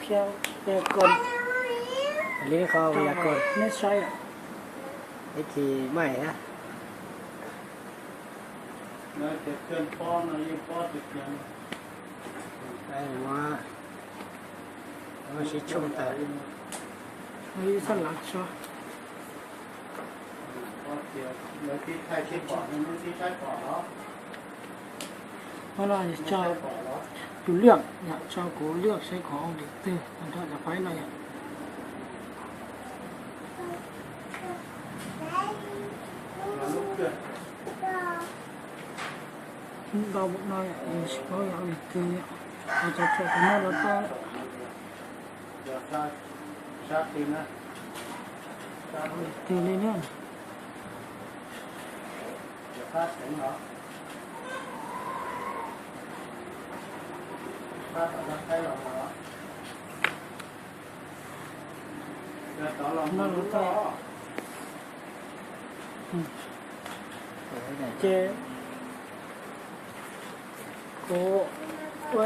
Thiab yam kos, li qhov yam kos nej saib, ib chim maim thiab. Sib tshooj tawm, ib sab lav tso. Qhov no tso tus liaj, yam tso kuv liaj saib kuv ua li twg tag nrho cov paib no yom. Ntau no yom, tsis paub yog ua li twg yom, cov thaum tus no los tau ua li twg li na. No los tau. Ces kuv ua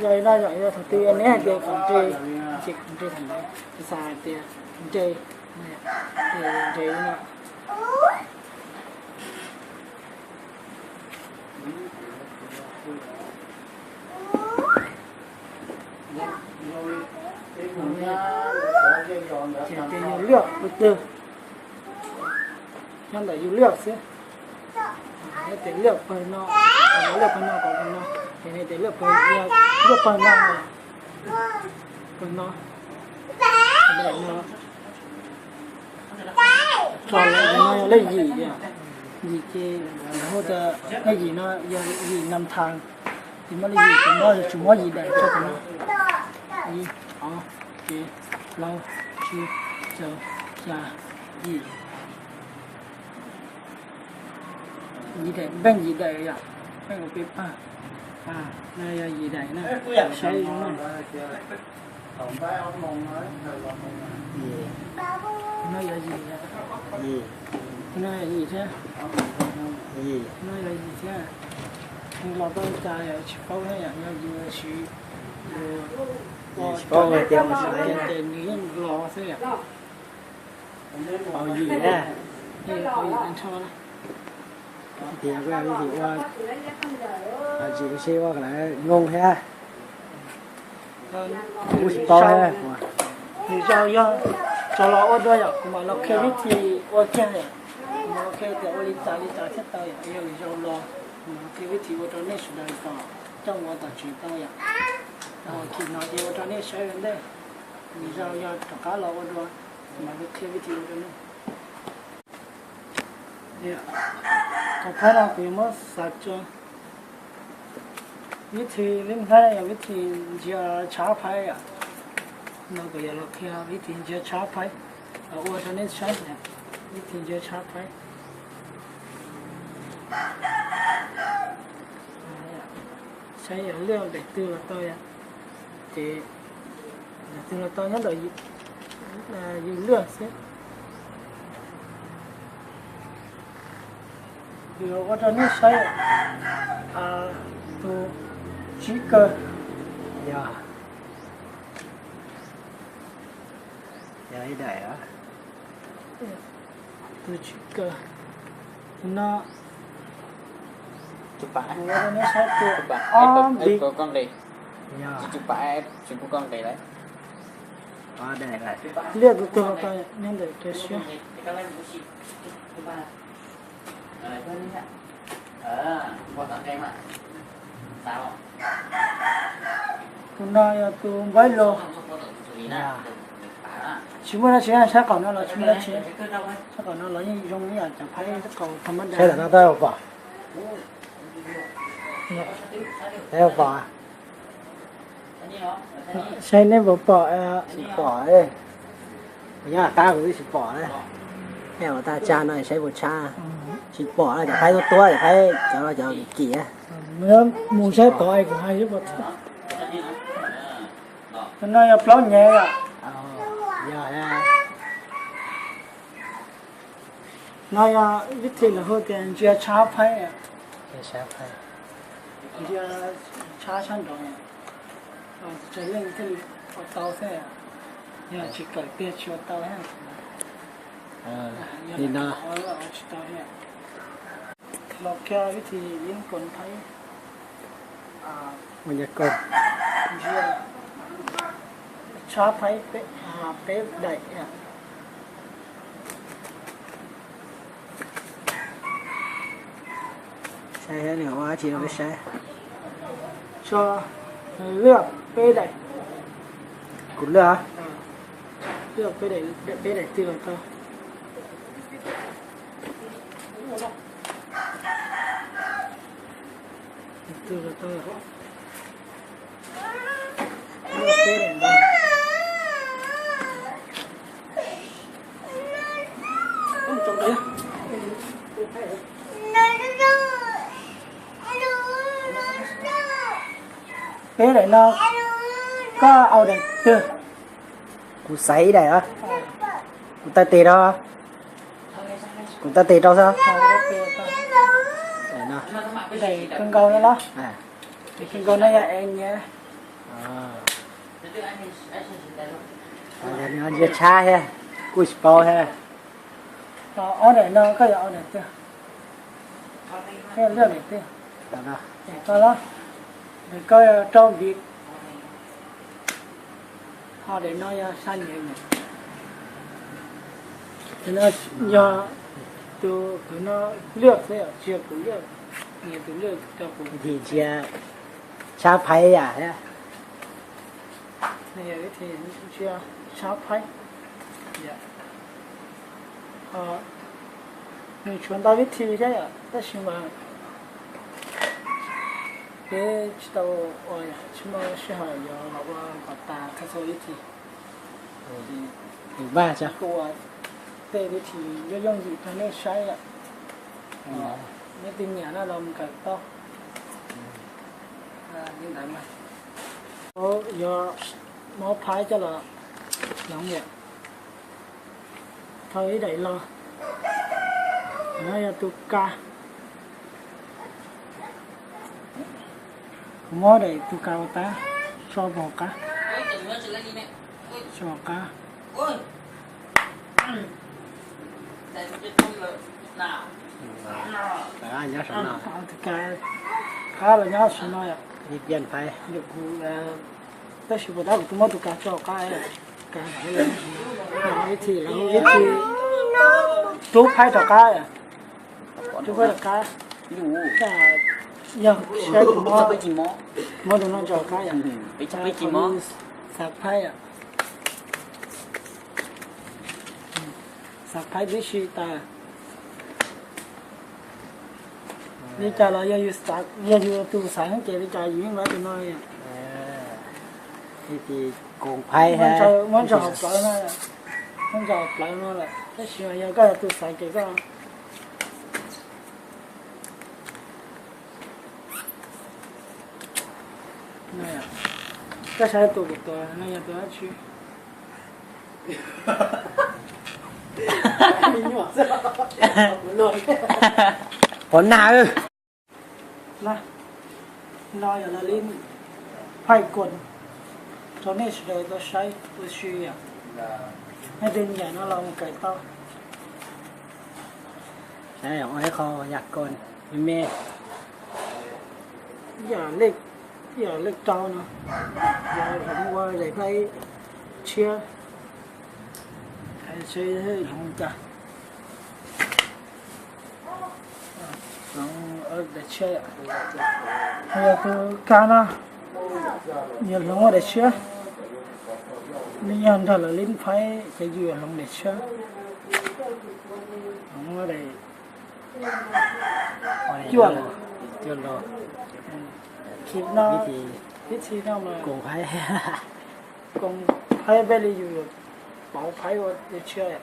yog ib no yom, yog thaum twg neb hais tias kom nres, ces kom nres thaum ntawd, xav hais tias nres, ces nres no. Ces tias yus liaj pawg twg, nyob ntawm yus liaj xwb. Nyob tias liaj pawg no, liaj pawg no kom pawg no, ces nws tias liaj pawg, liaj pawg no, pawg no, no. Tso lawm no yog lej yim, yim ces hu tias lej yim no yog yim nam thas, ces muab lej yim ces muab, tsuas muab yim daim tso kom no. Ib, ob, peb, plaub, tsib, rau, xya, yim. Yim daim, npeej yim daim yom, npeej ua peb pawg. No yog yim daim na, saib zoo na. No yog yim, no yog yim thiab, no yog yim thiab. Los tau cas yom, tsis paub thiab yom, yog yus siv, yus tsis paub hais tias ua cas ces nws yeej los xwb yom. Pauv yim na, pauv yim tag nrho na. Tias kuj yog vib thi ua, tsis sib ua kom lawv nyoo thiab. Kuj tsis paub thiab. Lwm zaus yog tso los ua dua yom, kuv mam los qhia vib thi ua kiag yom. Kuv mam los qhia tias ua li cas li cas thiaj tau yom, yog lwm zaus los kuv mam los qhia vib thi ua rau nej sawv daws kom coj mus ua tom tsev tau yom. Chim no ces ua rau nej saib ua ntej, lwm zaus yog rov qab los ua dua, kuv mam li qhia vib thi ua rau nej. Cov phab no kuv yuav muab xav tso. Vib thi lib nplhaib yog vib thi ntsia tshab phaib yom. No kuv yuav los qhia vib thi ntsia tshab phaib, los ua rau nej saib, vib thi ntsia tshab phaib. Saib yog liaj daim twg los tau yom, ces daim twg los tau nyob ntawm yus liaj xwb. Kuv yuav ua rau nej saib tus tsib kaw. Yog, yog ib daim, tus tsib kaw no, kuv ua rau nej saib tus ob nqis. Liaj tus twg los tau nyob ntawm cov siab. Tus no yog tus npaib lug. Tsis muaj dab tsi, sab qaum no los tsis muaj dab tsi. Sab qaum no los yeej zoo ib yam cov phaib sab qaum tha mab da. Saib tom no tab pom. Saib pom. Saib neb puas pom. Tsis pom. Nyob qab kuv twb tsis pom. Nej ua tag tsa no saib puas tshab. Tsis pom, cov phaib tuab tuab, cov phaib cov no cov kim kim. Mus saib tod es kuv hais xwb. Tus no yog plaub nyem yom. Yog. No yog vib thi lawv hu tias ntsia tshab phaib. Ntsia tshab sab nraud. Tsis leej thiaj li ua tau xwb, yog tsis kawm tiag tsis ua tau. Li no, tsis tau. Los kiag vib thi yeeb koos phaib, ua nyuag koos, ntsia, tshab phaib peb daim. Saib nws ua dab tsi rau peb saib. Tso, lwaj peb daim. Kuv lwaj, lwaj peb daim, peb daim twg los tau. Twg los tau. Lwaj peb daim ntawd. Peb daim no, koj au daim twg? Kuv xaiv ib daim os. Kuv taw tes rau. Kuv taw tes rau xwb. Daim kawg nkaus no los? Daim kawg nkaus no yog es nyiam. Ntsia tshab thiab, kuj tsis paub thiab. Ob daim no koj yuav au daim twg? Koj yuav lwaj daim twg? Daim ko los? Daim ko yog rau vim, ho daim no yog xa nyiam. Yog tus kwv no lwaj xwb, tsis yog kuv lwaj, nyiam tus lwaj rau kuv. Ntsia tshab phaib yam thiab. Ntsia tshab phaib. Nws tshuav ntau vib thi thiab yom, tab sis mas peb tsis tau ua, tsis muaj sij hawm yuav los ua kom tas txhua txhua vib thi. Kuv ua tej vib thi yooj yooj yim rau nej saib yom. Nej twg nyiam no los mus kawm tau. Li ntawd mas yuav muab phaib coj los hloov yom. Thau ib daim los, no yog tus ka. Kuv muab daim tus ka ua tab, so pem hauv qab, so hauv qab. Tus ka qab los nyob saum no yom. Kuv, tab sis puas tab kuv twb muab tus ka tso hauv qab. Ka, ib thi los ib thi rub phaib rov qab. Rub phaib rov qab. Yog saib kuv muab tus no tso hauv qab yom. Xav phaib yom. Xav phaib tib si tas. Li cas los yog yus, yog yus tus xaiv ces li cas yus yeej muab tus no. Muab ntsaws hauv plawv no, muab ntsaws hauv plawv no lawm, tab sis mas yog koj yog tus xaiv ces koj Koj saib tus kuv tuav no yog tus dab tsi? Qhov nag. No yog lawv li phaij koos rau nej sawv daws tau saib ua si yom. Nej twg nyiam no los mus kawm tau. Saib ua ib qho yam koos me me. Yam lej, yam lej rau no, yog hloov ua daim phaib tshiab, hloov cas, hloov daim tshiab. Yog tus kab no, yog hloov ua daim tshiab, nws yog nrog lawv li phaib ces yus yuav hloov daim tshiab. Hloov ua daim cuaj los, cuaj los. Vib thi no mas koos phaib, koos phaib peb li yus pauv phaib ua daim tshiab.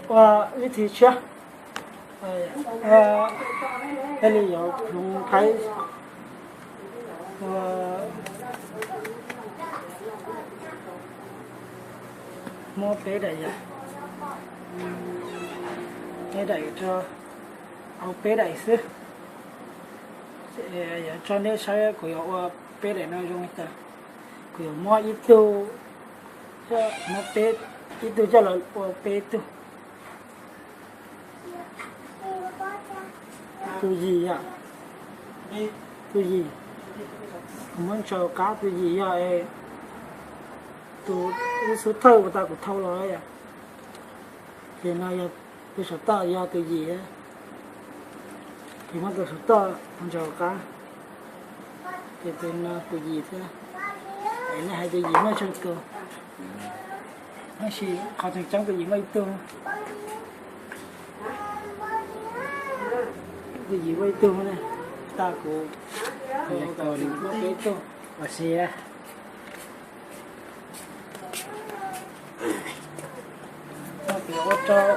Ua vib thi tshiab, peb li yuav hloov phaib, muab peb daim yom, peb daim rau. Ua peb daim xwb. Yuav tso nej saib kuv yuav ua peb daim no zoo li cas. Kuv yuav muab ib tug, muab peb, ib tug coj los ua peb tug. Tus yim yom, tus yim. Kuv muab ntsaws qab tus yim yog tus, tus xub thawj uas tas kuv thau los yom. Ces no yog tus saum toj yog tus yim, ces muab tus saum toj ntsaws qab, ces tus no tus yim thiab. Es nej hais tus yim muaj tsawg tus, tab sis qhov tseem ceeb tus yim muaj ib tug, tus yim muaj ib tug ne, tas kuv, kuv muab peb tug. Ua si, ua rau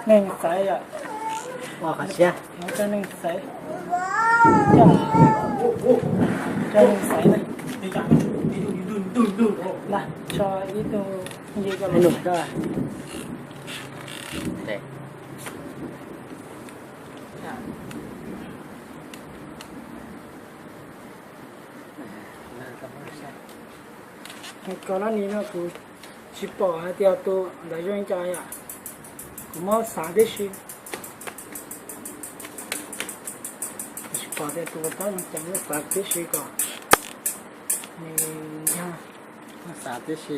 neeg xaiv yom. Ua qhov siab, ua rau neeg xaiv, rau neeg xaiv na. Lam tso ib tug nce rau los. Koj no ni no kuv tsis pom hais tias tus ntawd zoo li cas yom. Kuv muab xav tib si. Kuv tsis pom tias tus tab no cas, muab xav tib si kom nws yog. Muab xav tib si,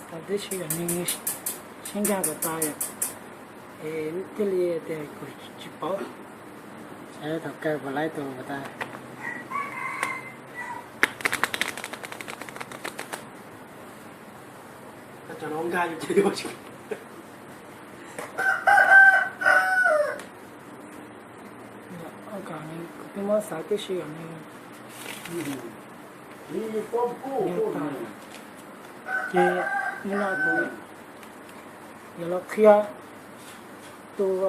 xav tib si kom nws sib nkag kom tas yom. Es thiaj li tias kuv tsis paub. Saib thaum kawg puas laib tus tas. Kuv twb muab xav tib si kom nws, ces nim no kuv yuav los qhia tus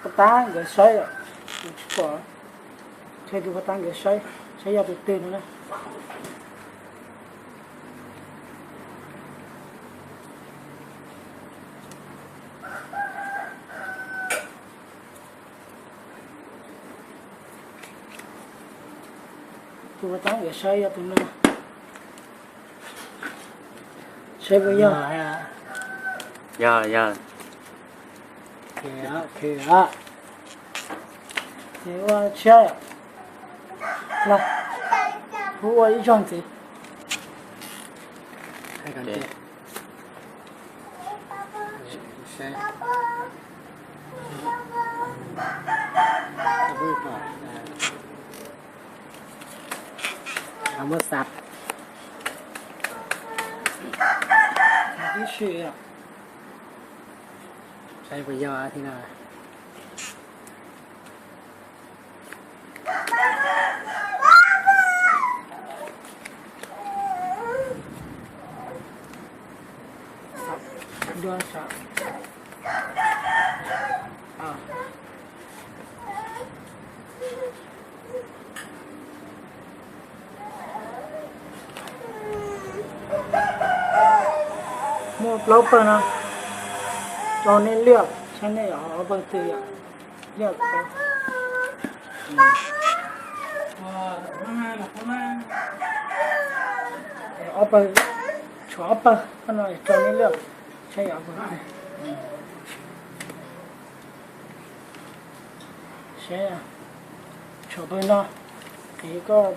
pov tab nkawd saib, kuv tsis pom, qhia tus pov tab nkawd saib, saib yog tus twg no na. Tus pov tab nkawd saib yog tus no. Saib puas yog? Yog, yog. Ces ua tshiab, kuv ua ib zaug ntxiv. Muab xav tib si, saib puas yog thiab no. Muaj plaub pawg no, rau nej liaj saib nej yuav ob pawg twg yom. Liaj, ob pawg, tshuav ob pawg no rau nej liaj saib yuav ob pawg twg. Saib, tshuav pawg no, qiv koj,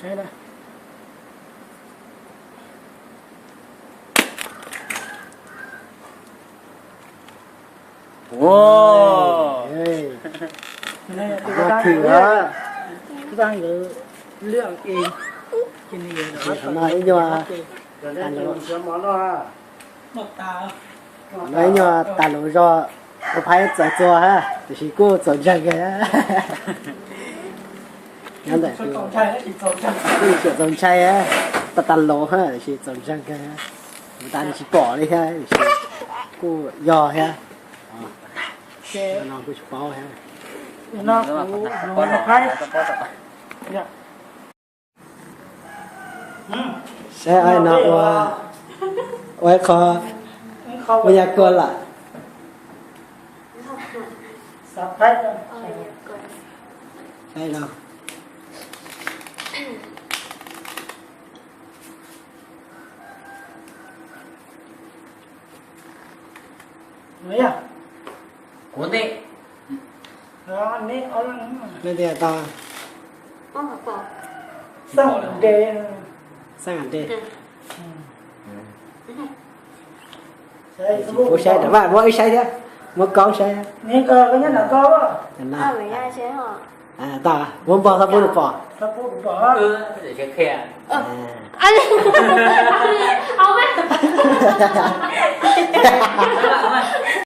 saib na. Ib nyuag tas lus zog, kuv phaib txawv txuag hab, tiam sis kuj txaus ntseeg kawg. Nyob ntawm kuj txaus ntshai, tas tas lus hab tiam sis txaus ntseeg kawg. Kuv tas tsis pom li hab tiam sis kuj yog hab. No kuj tsis paub hab. Saib no ua, ua ib qho me nyuam kua lawm. Saib no. Kuv ntej. Leej twg tau? Xab nqa dej. Kuv saib, muab wb saib thiab, muab koob saib. Tau, muab npog txhob pub nws pom.